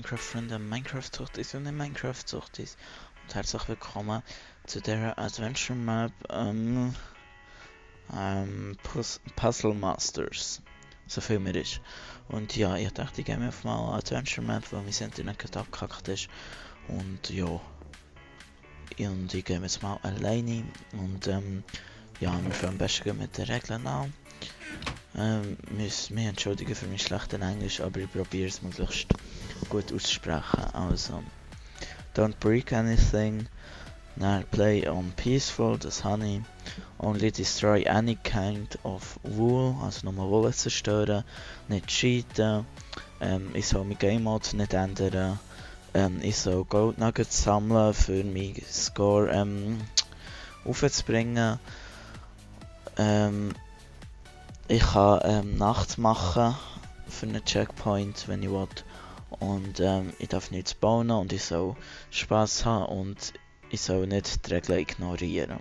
Minecraft-Freunde, Minecraft-Suchtis und Minecraft-Suchtis und herzlich willkommen zu der Adventure Map Puzzle Masters, so viel mir ist. Und ja, ich dachte, ich gehe mir auf mal eine Adventure Map, weil mein Internet gerade abgekackt ist. Und ja, und ich gehe jetzt mal alleine und ja, wir fangen am besten mit den Regeln an. Wir entschuldigen für mein schlechtes Englisch, aber ich probiere es möglichst gut auszusprechen. Also, don't break anything, not play on peaceful, das habe ich. Only destroy any kind of wool, also nur Wolle zerstören, nicht cheaten. Ich soll mein Game Mode nicht ändern. Ich soll Gold Nuggets sammeln, für meinen Score aufzubringen. Ich kann Nacht machen für einen Checkpoint, wenn ich will. Und ich darf nichts bauen und ich soll Spaß haben und ich soll nicht die Regeln ignorieren.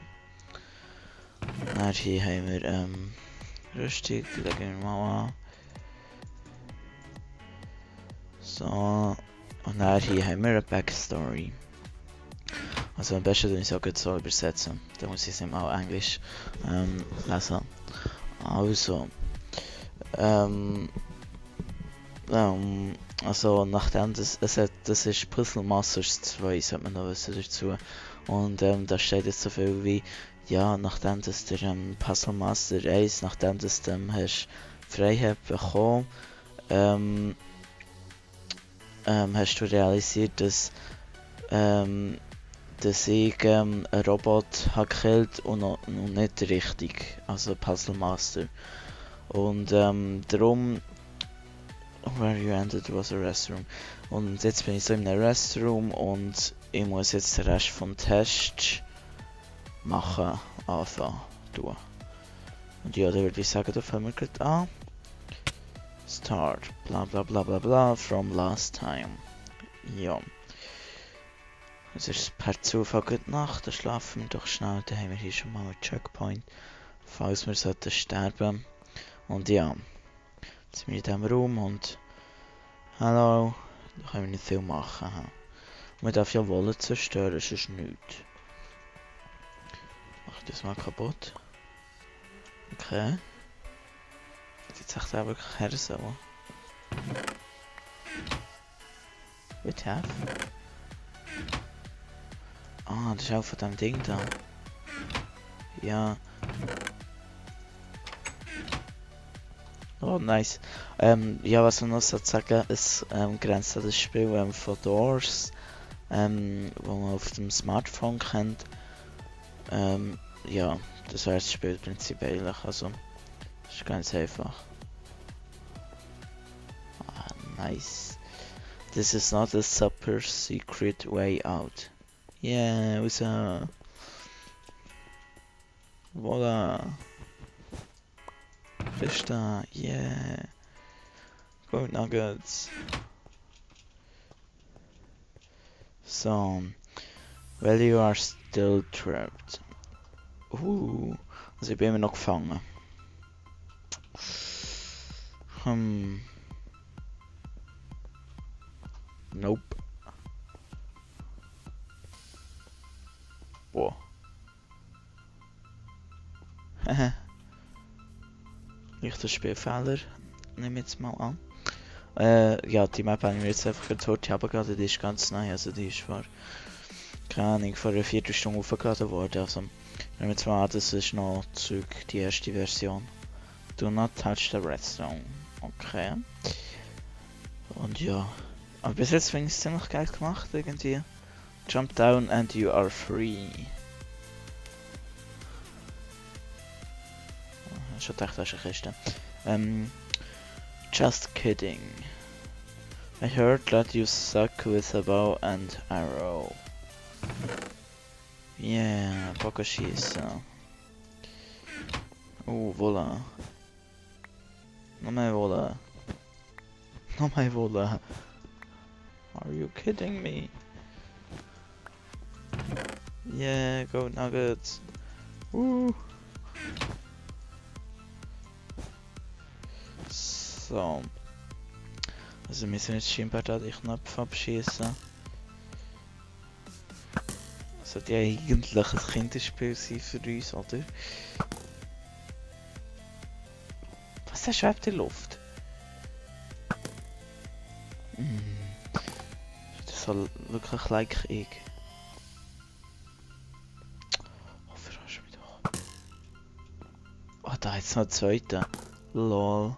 Dann hier haben wir Rüstung, die legen wir mal an. So. Und dann hier haben wir eine Backstory. Also am besten wenn ich es so übersetzen. Da muss ich es nicht mal Englisch lesen. Also. Also nachdem das ist Puzzle Masters 2, sollte man noch wissen dazu. Und da steht jetzt so viel wie, ja, nachdem das der Puzzle Master 1, nachdem das hast Freiheit bekommen, hast du realisiert, dass ich einen Robot habe gekillt und nicht richtig, also Puzzle Master. Und darum where you ended was a restroom. Und jetzt bin ich so in einem Restroom und ich muss jetzt den Rest vom Test machen, anfangen. Und ja, da würde ich sagen, da fangen wir gerade an. Start, bla bla bla bla bla, from last time. Ja. Es ist per Zufall gute Nacht, dann schlafen wir doch schnell, dann haben wir hier schon mal einen Checkpoint, falls wir sollten sterben. Und ja, jetzt sind wir in diesem Raum und hallo, da können wir nicht viel machen. Und man darf ja Wolle zerstören, sonst nichts. Mach ich das mal kaputt. Okay. Jetzt echt auch wirklich her so. WTF? Ah, das ist auch von dem Ding da. Ja. Oh, nice. Ja, was man noch sagen, es grenzt an das Spiel von Doors, wo man auf dem Smartphone kennt. Ja, das wäre das Spielprinzip eigentlich, also, das ist ganz einfach. Ah, nice. This is not a super secret way out. Yeah, raus. Voila. Fisch da, yeah. Gold Nuggets. So. Well, you are still trapped. Also ich bin immer noch gefangen. Nope. Boah. Haha. Leichter Spielfehler, nehme ich jetzt mal an. Ja, die Map habe ich mir jetzt einfach gehört, ich habe gerade, die ist ganz neu, also die ist vor, keine Ahnung, vor einer Viertelstunde aufgeladen worden, also nehmen wir jetzt mal an, das ist noch die erste Version. Do not touch the redstone. Okay. Und ja, aber bis jetzt finde ich es ziemlich geil gemacht, irgendwie. Jump down and you are free. Schon gedacht, das ist eine Kiste. Just kidding. I heard that you suck with a bow and arrow. Yeah, Bock schießen. Wolle. Noch mehr Wolle. Noch mehr Wolle. Are you kidding me? Yeah, Gold Nuggets. So. Also wir müssen jetzt scheinbar da die Knöpfe abschießen. Das sollte ja eigentlich ein Kinderspiel sein für uns, oder? Was, der schwebt in der Luft? Das soll wirklich like ich. Oh, verarsch mich doch. Oh, da jetzt noch einen zweiten. Lol.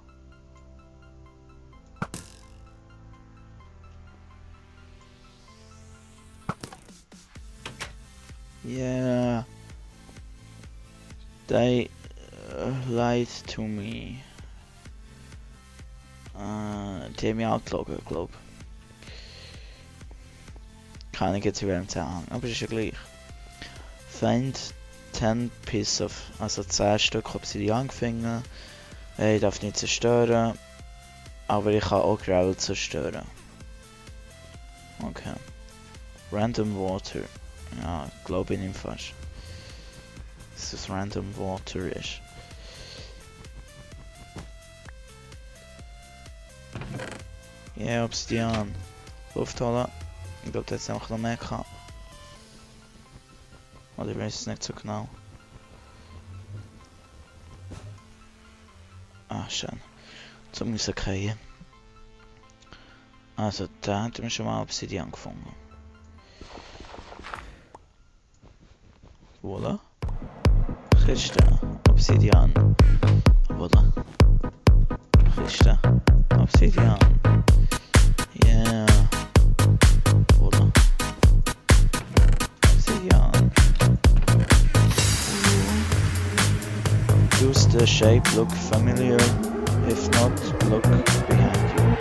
Yeah. They lied to me. Die haben mich outgeloggt, glaube ich. Kann ich jetzt über den Zusammenhang, aber ist ja gleich. Find 10 Pieces of, also 10 Stück Obsidian gefunden. Ich darf nicht zerstören, aber ich kann auch Gravel zerstören. Okay. Random Water. Ja, glaube ich nicht fast. Dass das Random Water ist. Ja, yeah, Obsidian. Luft holen. Ich glaube, da hat es einfach noch mehr gehabt. Oder ich weiß es nicht so genau. Ah, schön. Zum rausgehen. Also, da hätten wir schon mal Obsidian gefunden. Voilà. Kiste. Obsidian. Voilà. Kiste. Obsidian. Yeah. Voilà. Obsidian. Does the shape look familiar? If not, look behind you.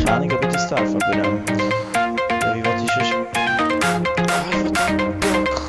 keine Ahnung, ob ich das darf, aber ja, wie wollte ich es? Ah, verdammt, Block.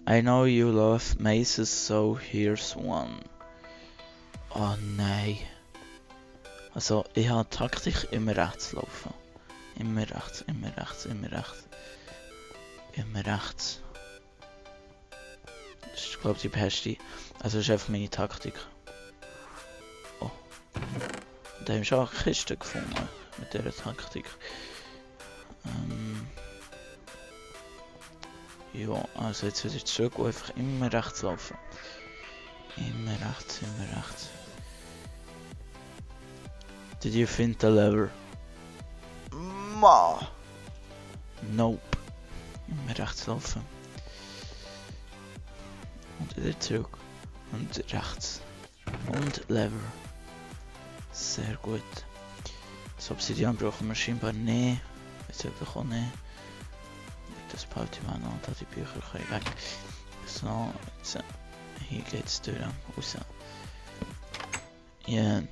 I know you love mazes, so here's one. Oh nein. Also, ich habe Taktik immer rechts laufen. Immer rechts, immer rechts, immer rechts. Immer rechts. Das ist, glaube ich, die beste. Also, das ist einfach meine Taktik. Oh. Da haben wir schon eine Kiste gefunden. Mit dieser Taktik. Ja, also jetzt wieder zurück und einfach immer rechts laufen. Immer rechts, immer rechts. Did you find the lever? Ma! Nope. Immer rechts laufen. Und wieder zurück. Und rechts. Und lever. Sehr gut. Das Obsidian brauchen wir scheinbar nicht. Jetzt wirklich auch nicht. Das behalte ich mal noch, da die Bücher können weg. So, jetzt hier geht's durch, raus. Yeah.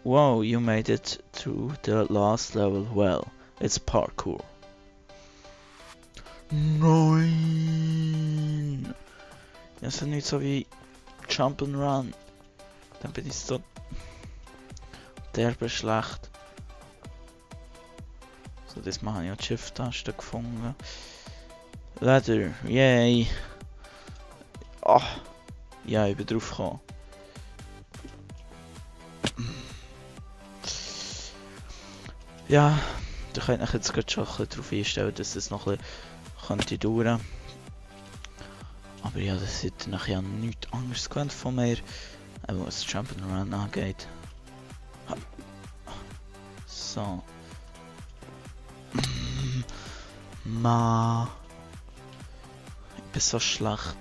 Wow, you made it to the last level. Well, it's parkour. Nein! Das ist nicht so wie Jump and Run. Dann bin ich so derbe schlecht. So, das machen ja die Shift-Taste gefunden. Leather, yay! Ah! Ja, ich bin drauf gekommen. Ja, Ihr könnt euch jetzt gerade schon ein bisschen darauf einstellen, dass es noch ein bisschen könnte dauern. Aber ja, das ist nachher nichts anderes gewöhnt von mir, was Jump'n'Run angeht. So. Ma. Ich bin so schlecht.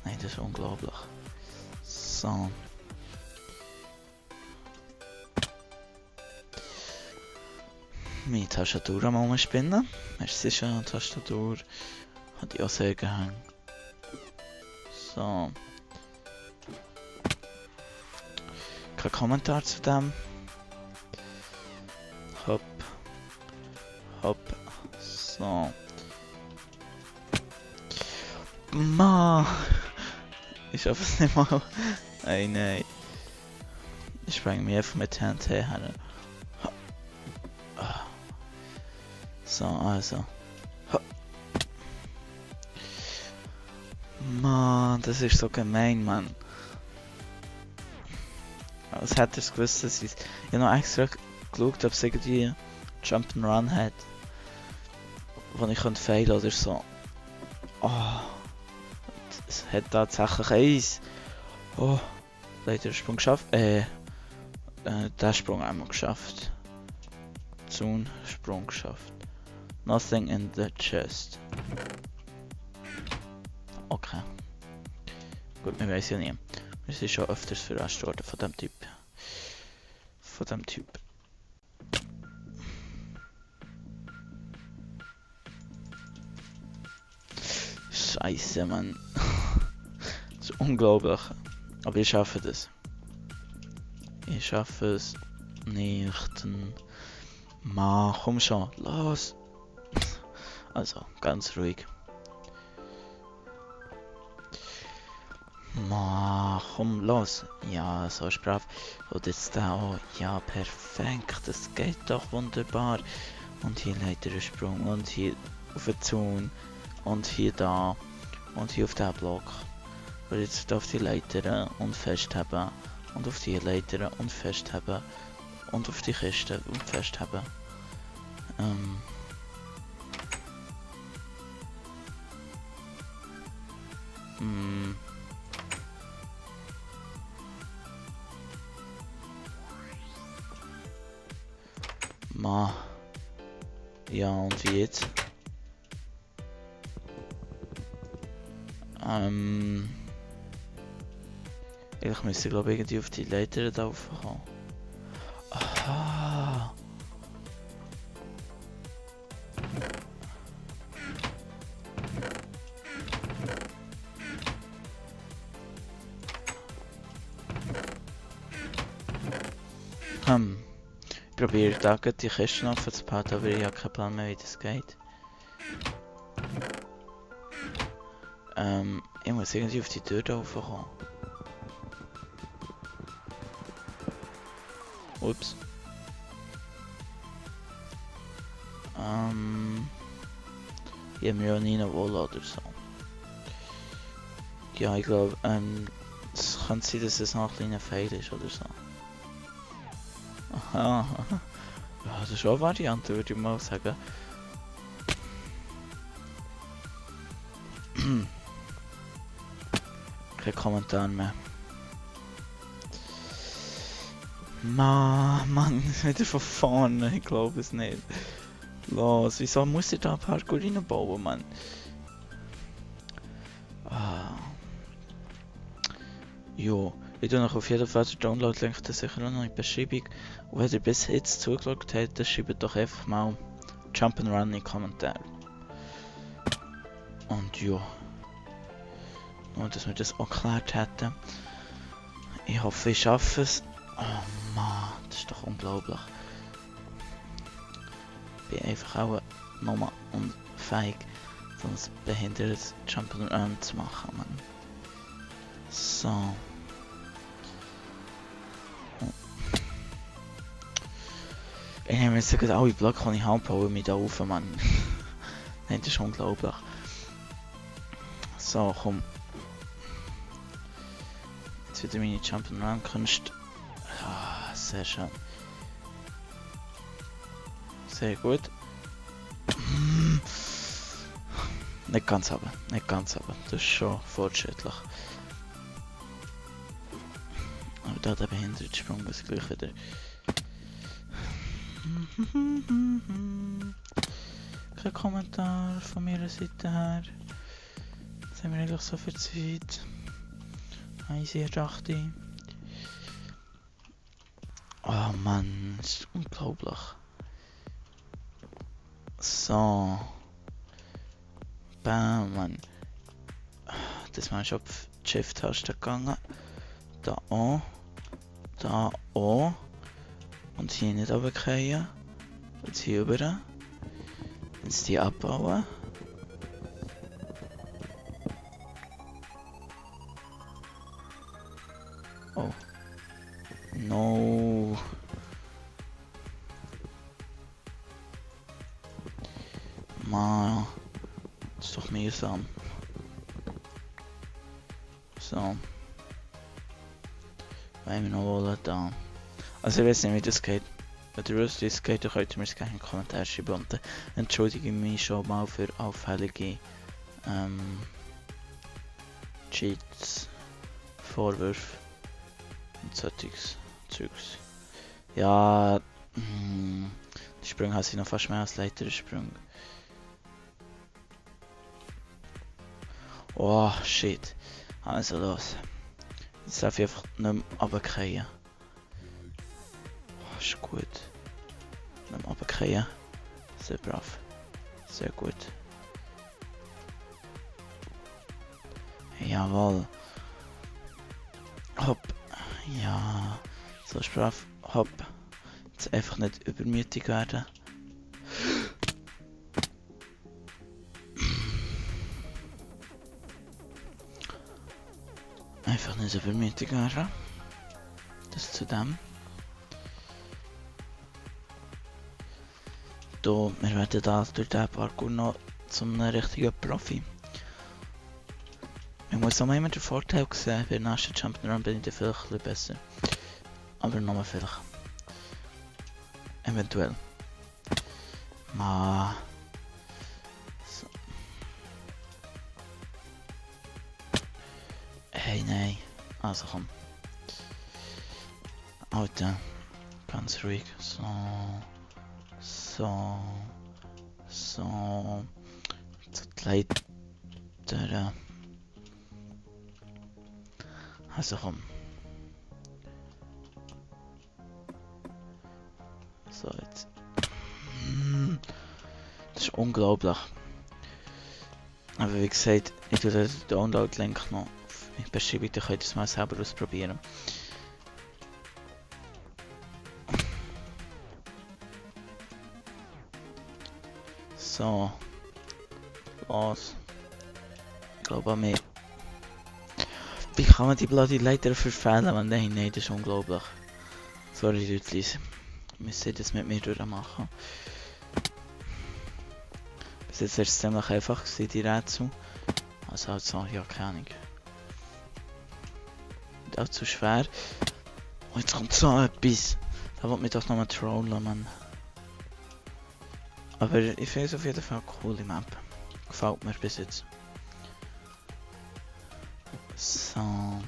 Nein, das ist unglaublich. So. Meine Tastatur am Umspinnen. Es ist eine Tastatur. Hat ich auch sehr gern. So. Kein Kommentar zu dem. Hopp. Hopp. So. Ma. Ich schaffe es nicht mal. Nein. Ich spreng mich einfach mit TNT her. So, also. Mann, das ist so gemein, Mann. Als hätte ich es gewusst, dass ich habe noch extra geschaut, ob es irgendwie Jump'n'Run hat, wo ich könnte failen oder so. Oh, es hat tatsächlich eins. Oh, leider den Sprung geschafft. Den Sprung einmal geschafft. Sprung geschafft. Nothing in the chest. Okay. Gut, wir wissen ja nie. Wir sind schon öfters verarscht worden von dem Typ. Scheiße, Mann. Das ist unglaublich. Aber ich schaffe das. Ich schaffe es nicht. Ma, komm schon, los. Also, ganz ruhig. Ma, komm, los. Ja, so ist brav. Und jetzt da auch. Ja, perfekt. Das geht doch wunderbar. Und hier leider ein Sprung. Und hier auf den Zaun. Und hier da. Und hier auf den Block. Und jetzt auf die Leiter und festhalten. Und auf die Leiter und festhalten. Und auf die Kiste und festhalten. Ma. Ja, und wie jetzt? Ich müsste glaube ich irgendwie auf die Leiter da raufkommen. Aha. Ich probiere da gerade die Kisten offen zu behalten, aber ich habe keinen Plan mehr, wie das geht. Ich muss irgendwie auf die Tür da raufkommen. Ups. Ich habe mir auch nie eine Wolle oder so. Ja, ich glaube, es könnte sein, dass es noch ein kleiner Fail ist oder so. Aha. Ja, das ist auch eine Variante, würde ich mal sagen. Kein Kommentar mehr. Mann, wieder von vorne, ich glaube es nicht. Los, wieso muss ich da Parkour reinbauen, Mann? Jo, ich tue noch auf jeden Fall den Download-Link sicher noch in die Beschreibung. Und wenn ihr bis jetzt zugeschaut habt, dann schreibt doch einfach mal Jump'n'Run in die Kommentare. Und ja, nur dass wir das auch geklärt hätten. Ich hoffe, ich schaffe es. Oh Mann, das ist doch unglaublich. Ich bin einfach auch nochmal unfähig, sonst behindertes Jump'n'Run zu machen, Mann. So. Ich nehme jetzt gerade alle Blöcke, die ich habe, bauen mich da auf, Mann. Nein, das ist unglaublich. So, komm. Jetzt wieder meine Jump'n'Run-Kunst. Ah, sehr schön. Sehr gut. Nicht ganz aber, nicht ganz aber. Das ist schon fortschrittlich. Aber da der Behindertensprung ist gleich wieder. Kein Kommentar von meiner Seite her. Sind wir eigentlich so verzweifelt? Easy dachte. Oh Mann, das ist unglaublich. So. Bam, Mann. Das war schon auf die Shift-Taste gegangen. Da an. Da an. Und hier nicht runterfallen. Jetzt hier rüber. Jetzt die abbauen. Oh. No. Man. Das ist doch mühsam. So. Wollen wir noch wollen da. Also ich weiß nicht, wie das geht. Wenn ihr wisst, wie es geht, dann könnt ihr mir das gerne in den Kommentaren schreiben. Und dann entschuldige ich mich schon mal für auffällige Cheats, Vorwürfe und solches Zeugs. Ja, die Sprünge haben sie noch fast mehr als Leitersprünge. Oh shit. Also los. Jetzt darf ich einfach nicht mehr runterfallen. Oh, ist gut. Nicht mehr runterfallen. Sehr brav. Sehr gut. Jawohl. Hopp. Ja. So ist brav. Hopp. Jetzt einfach nicht übermütig werden. Einfach nicht übermütig werden. Das zu dem. Wir werden da durch diesen Parkour noch zum richtigen Profi. Ich muss auch immer den Vorteil sehen, bei der nächsten Jump'n'Run bin ich dann vielleicht ein bisschen besser. Aber nur vielleicht. Eventuell. Ma. So. Hey, nein. Also komm. Alter. Ganz ruhig. So. So. So. So die Leiter. Also komm. So jetzt. Das ist unglaublich. Aber wie gesagt, ich tue den Download-Link noch auf die Beschreibung, dann könnt ihr es mal selber ausprobieren. So. Los. Ich glaube an mich. Wie kann man die bloody Leiter verfehlen, wenn nein, das ist unglaublich. Sorry, Leute. Müsst ihr das mit mir durchmachen. Bis jetzt war es ziemlich einfach, die Rätsel. Also halt so, ja, keine Ahnung. Und auch zu schwer. Und jetzt kommt so etwas. Da wollte mich doch nochmal trollen, Mann. Aber ich finde es auf jeden Fall eine coole Map. Gefällt mir bis jetzt. So.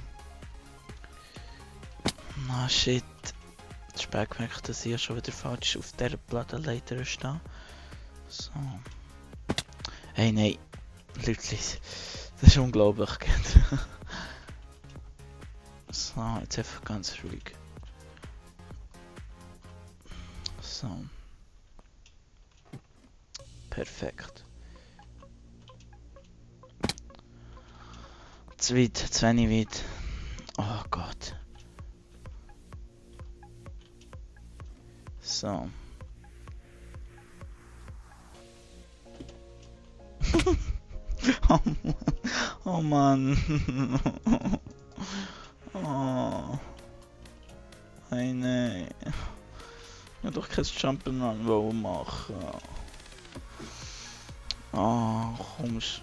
Na shit. Ich habe gemerkt, dass ich schon wieder falsch auf dieser Plattenleiter stehe. So. Hey, nein. Leute, das ist unglaublich. So, jetzt einfach ganz ruhig. So. Perfekt. Zu weit, zu wenig weit. Oh Gott. So. Oh Mann. Oh. Hey, nein. Ich will doch kein Jump'n'Run machen. Oh, komisch.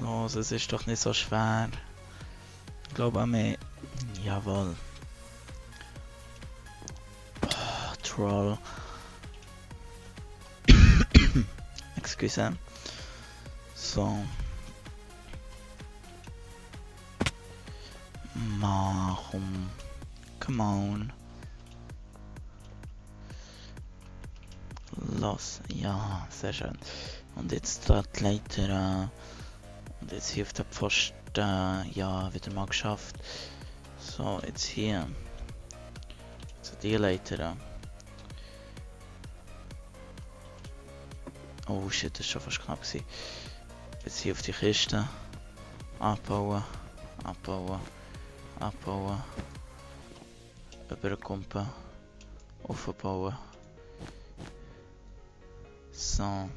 Los, es ist doch nicht so schwer. Ich glaube an mich. Jawohl. Troll. Excuse. So. Warum? Come on. Los. Ja, sehr schön. Und jetzt da die Leiter. Und jetzt hier auf der Pfosten. Ja, wieder mal geschafft. So, jetzt hier. So, die Leiter. Oh shit, das ist schon fast knapp gewesen. Jetzt hier auf die Kiste. Abbauen. Abbauen. Abbauen. Überkumpen. Aufbauen. So.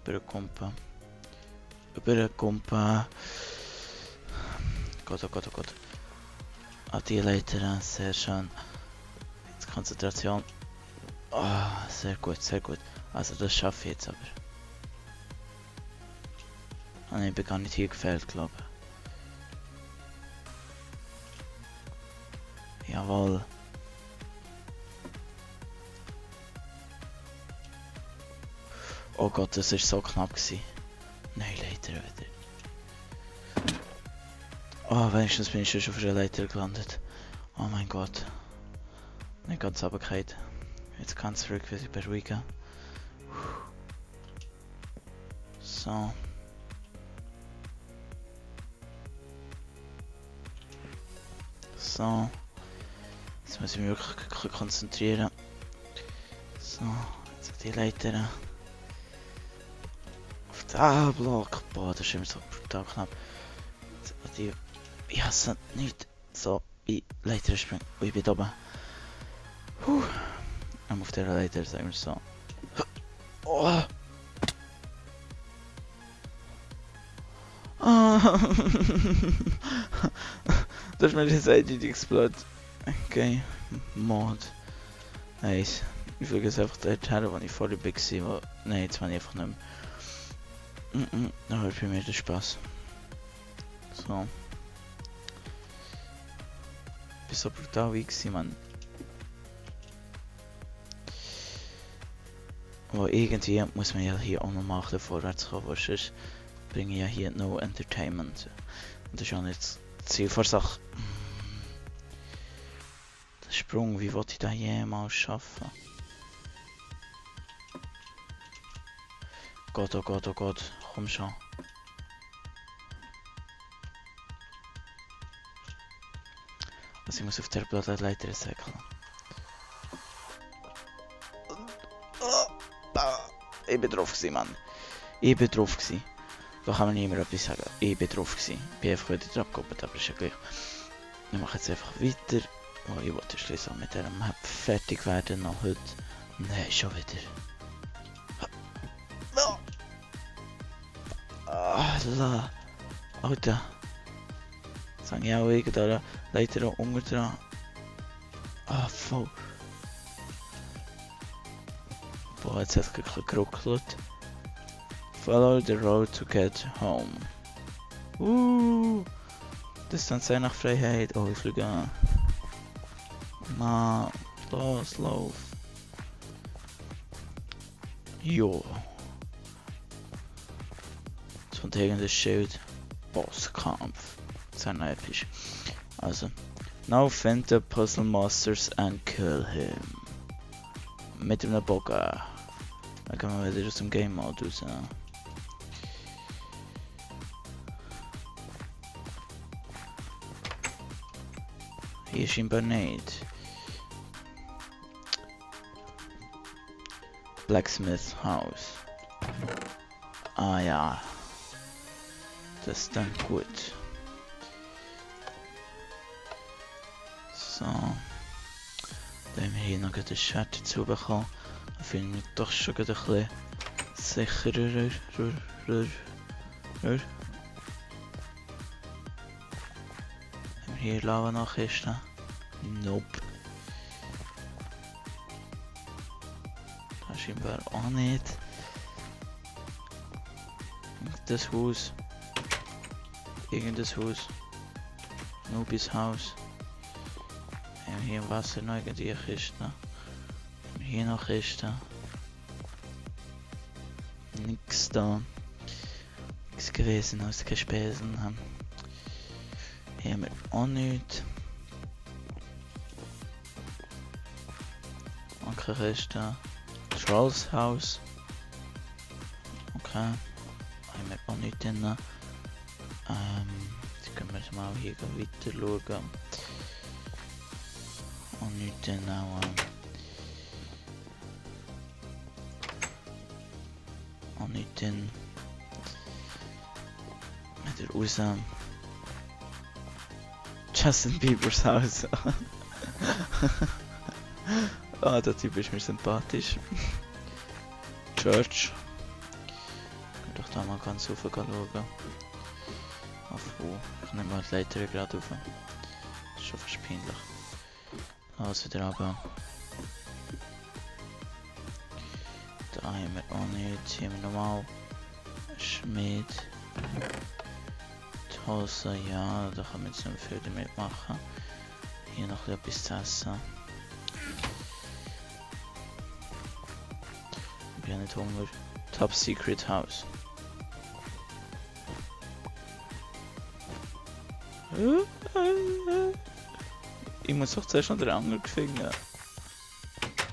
Überkumpen. Überkumpen. Gott, oh Gott, oh Gott. Ah, die Leiter, sehr schön. Jetzt Konzentration. Ah, sehr gut, sehr gut. Also das schaffe ich jetzt aber. Ah, ich bin gar nicht hier gefällt, glaube ich. Jawohl. Oh Gott, das ist so knapp gewesen. Nein, Leiter wieder. Oh, wenigstens bin ich schon auf der Leiter gelandet. Oh mein Gott. Nicht ganz runtergefallen. Jetzt kann es zurück wieder beruhigen. So. So. Jetzt muss ich mich wirklich konzentrieren. So, jetzt die Leiter. Auf den Block. Boah, das ist immer so brutal knapp. Die. Ich hasse nicht so wie Leiter springen. Oh, ich bin da oben. Auf der Leiter, sagen wir so. Oh. Das ist mir das Edit explode. Okay. Mod. Nice. Ich füge es einfach dort her, wo ich vorher war. Nein, jetzt war ich einfach nicht mehr. Da hört für mich der Spaß. So. Ich bin so brutal wie gewesen, Mann. Aber irgendwie muss man ja hier auch noch machen, vorwärts kommen, weil sonst bringe ich ja hier no Entertainment. Und das ist ja nicht das Ziel der Sache. Der Sprung, wie wollte ich das jemals schaffen? Gott, oh Gott, oh Gott, komm schon. Also ich muss auf der Blattleiter säckeln. Ich bin drauf gewesen, Mann. Ich bin drauf gewesen. Da kann man nicht mehr etwas sagen. Ich bin drauf gewesen. Ich bin einfach wieder drauf gekommen, aber ist ja gleich. Wir machen jetzt einfach weiter. Oh, ich wollte schließlich mit dieser Map fertig werden noch heute. Nein, schon wieder. La. Alter. Jetzt habe ich auch irgendeine Leiter unten dran. Ah, voll. Boah, jetzt hat es ein bisschen geruckelt. Follow the road to get home. Das ist dann sehr nach Freiheit. Oh, ich fliege an. Mann, los, lauf. Jo. Jetzt kommt irgendein Schild. Bosskampf. Sehr episch. Also. Now find the puzzle masters and kill him. Mit einem Bogen. Dann können wir wieder aus dem Game Mode raus. Hier scheinbar nicht. Blacksmith House. Ah ja. Das ist dann gut. So. Da haben wir hier noch ein Schwert dazu bekommen. Da fühlen wir doch schon ein bisschen sicherer. Haben wir hier Lava noch Kisten? Nope. Da scheinbar auch nicht. Das Haus. Irgendein Haus. Nubis Haus. Hier im Wasser noch irgendwie eine Kiste. Hier noch Kiste. Nix da. Nix gewesen, also keine Spesen. Hier haben wir auch nichts. Okay, Kiste. Trolls Haus. Okay. Haben wir auch nichts drin. Jetzt können wir mal hier weiter schauen. Und nicht drin auch. Auch nicht drin. Wieder raus. Justin Biebers Haus. Ah, der Typ ist mir sympathisch. Church. Ich kann doch da mal ganz rauf schauen. Auf wo? Ich nehme mal die Leiter gerade rauf. Das ist schon fast peinlich. Also wieder runter. Da haben wir auch nichts. Hier haben wir nochmal Schmied. Die Hose, ja, da kann man jetzt noch viel damit machen. Hier noch etwas zu essen. Ich habe nicht Hunger. Top Secret House. Ich muss doch zuerst noch den Angel finden.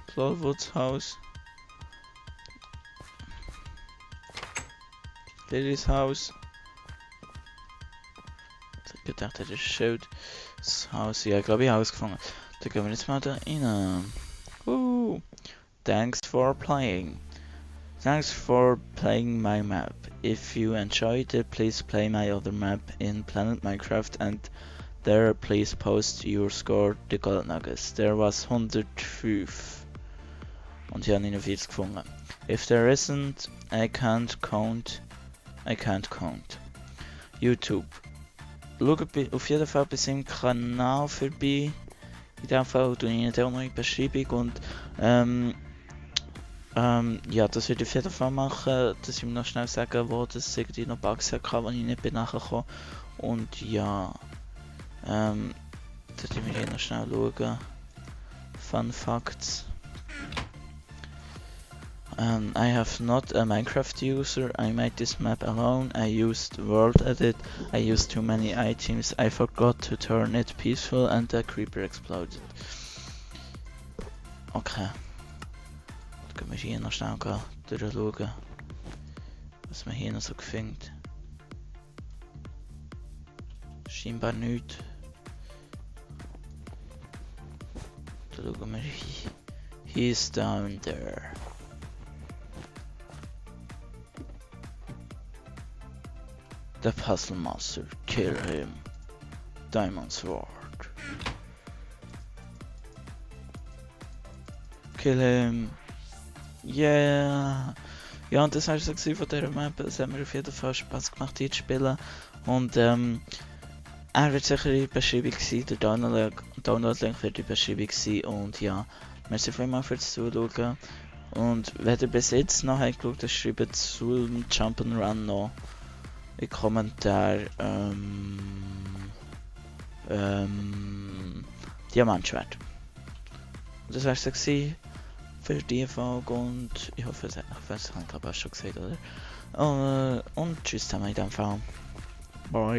Clawwoods Haus. Lillys Haus. Ich gedacht, das ist Schild. Das Haus, ja, ich glaube, ich habe es gefunden. Da gehen wir jetzt mal da rein. Thanks for playing. Thanks for playing my map. If you enjoyed it, please play my other map in Planet Minecraft and there please post your score, the Gold Nuggets. There was 105. Und ich habe 49 gefunden. If there isn't, I can't count. YouTube. Schaut auf jeden Fall bei seinem Kanal vorbei. In dem Fall tue ich ihn auch noch in die Beschreibung und ja, das würde ich auf jeden Fall machen, dass ich ihm noch schnell sagen, wo das irgendwie noch Bugs hatte, wo ich nicht bin nachgekommen. Und ja, da tun wir hier noch schnell schauen. Fun Facts. I have not a Minecraft user, I made this map alone, I used World Edit, I used too many items, I forgot to turn it peaceful and the creeper exploded. Okay. Können wir hier noch schnell durchschauen, was man hier noch so findet. Scheinbar nichts. Da schauen wir hier. He's down there. The Puzzle Master, kill him. Diamond Sword. Kill him. Yeah! Ja, und das war es so von dieser Map. Es hat mir auf jeden Fall Spaß gemacht, hier zu spielen. Und er wird sicher in der Beschreibung sein, der Download-Link wird in der Beschreibung sein. Und ja, merci vielmals fürs Zuschauen. Und wenn ihr bis jetzt noch habt geschaut habt, schreibt zum Jump'n'Run noch in die Kommentare Diamantschwert. Und das war es so für die Folge und ich hoffe, es hat noch was, ich glaube, ich schon gesagt, oder? Und tschüss zusammen in dem Fall. Bye.